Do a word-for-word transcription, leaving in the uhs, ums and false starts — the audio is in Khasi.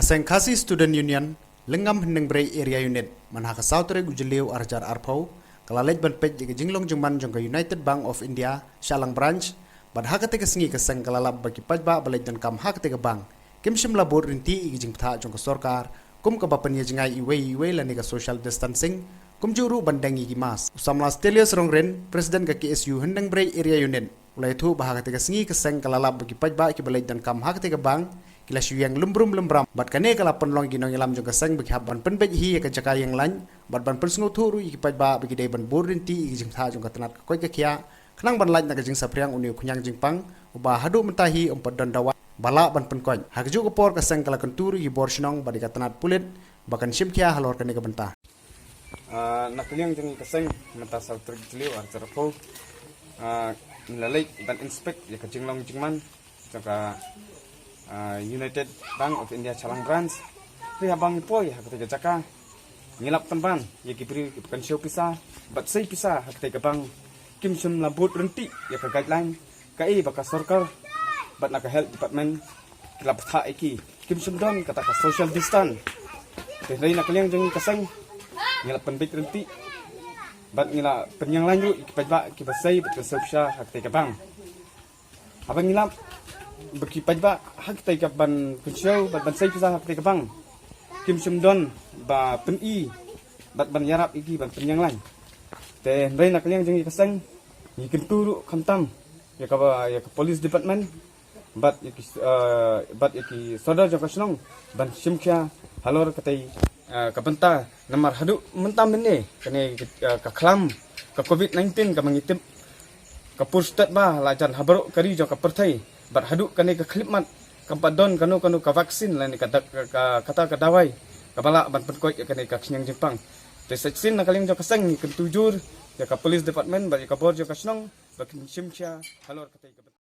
Ka seng Khasi Student Union Lyngngam Hynñiewbriew Area Unit man ha ka saw tarik u Jylliew arhajar arphew ka la leit ban peit ïa ka jinglong jingman jong ka United Bank of India Shallang Branch. Bad ha katei ka sngi ka seng ka la lap ba ki paidbah ba leit donkam ha katei ka bank kim shym la bud ryntih ïa ki jingbthah jong ka sorkar, kum kaba pynïajngai iwei iwei lane ka social distancing, kumjuh ruh ban deng ïa ki mask. U samla Stelius Rongrin, President ka K S U Hynñiewbriew Area Unit, u la ïathuh ba ha katei ka sngi ka seng ka la lap ba ki paidbah kiba leit donkam ha katei ka bank ki la shu ïeng lymbrum lymbram, bad kane ka la pynlong ïa ki nongïalam jong ka seng ba ki hap ban pynbeit hi ïa ka jaka ïeng lain bad ban pynsngewthuh ruh ïa ki paidbah ba ki dei ban bud ryntih ïa ki jingbthah jong ka tnat ka koit ka khiah, khnang ban lait na ka jingsaphriang une u khñiang jingpang uba haduh mynta hi um pat don dawai ba lah ban pynkoit. Ha kajuh ka por ka seng ka la kyntu ruh ïa ki bor shnong bad ïa ka tnat pulit ba kan shim khia halor kane ka bynta. Ah, na ka liang jong ngi ka seng mynta saw tarik Jylliew arhajar arphew, ah, ngi la leit ban inspect ïa ka jinglong jingman jong ka, ah, United Bank of India Shallang Branch. Hynrei haba ngi poi ha katei ka jaka ngi lap tang ban ïa ki briew kiba kynshew pisa bad sei pisa ha katei ka bank kim shym la bud ryntih ïa ka guideline kaei ba ka sorkar bad na ka health department ki la bthah ïa ki, kim shym don kata ka social distance. Te hynrei na ka liang jong ngi ka seng ngi la pynbeit ryntih bad ngi la pynïeng lain ruh ïa ki paidbah kiba sei bad kynshew pisa ha katei ka bank. Haba ngi lap ba ki paidbah ha katei ka ban kynshew bad ban sei pisa ha katei ka bank kim shym don ba pyni bad ban ïarap ïa ki ban pynïeng lain. Te hynrei na ka liang jong ngi ka seng ngi kyntu ruh khamtam ïa ka ba, ïa ka police department bad ïa ki, eh, bad ïa ki sordar jong ka shnong ban shim khia halor katei, eh, ka bynta. Namar haduh mynta mynne kane, eh, ka khlam ka covid nineteen kaba ngi tip ka pur stet ba la jan ha baroh ka ri jong ka pyrthei, bad haduh kane ka khyllipmat kam pat don kano kano ka vaccine lane ka dak-, ka, ka, kata ka dawai kaba lah ban pynkoit ïa kane ka khñiang jingpang. Te sa shisien na ka liang jong ka seng ngi kyntu jur ïa ka police department bad ïa ka bor jong ka shnong ba kin shim khia halor katei ka bynta.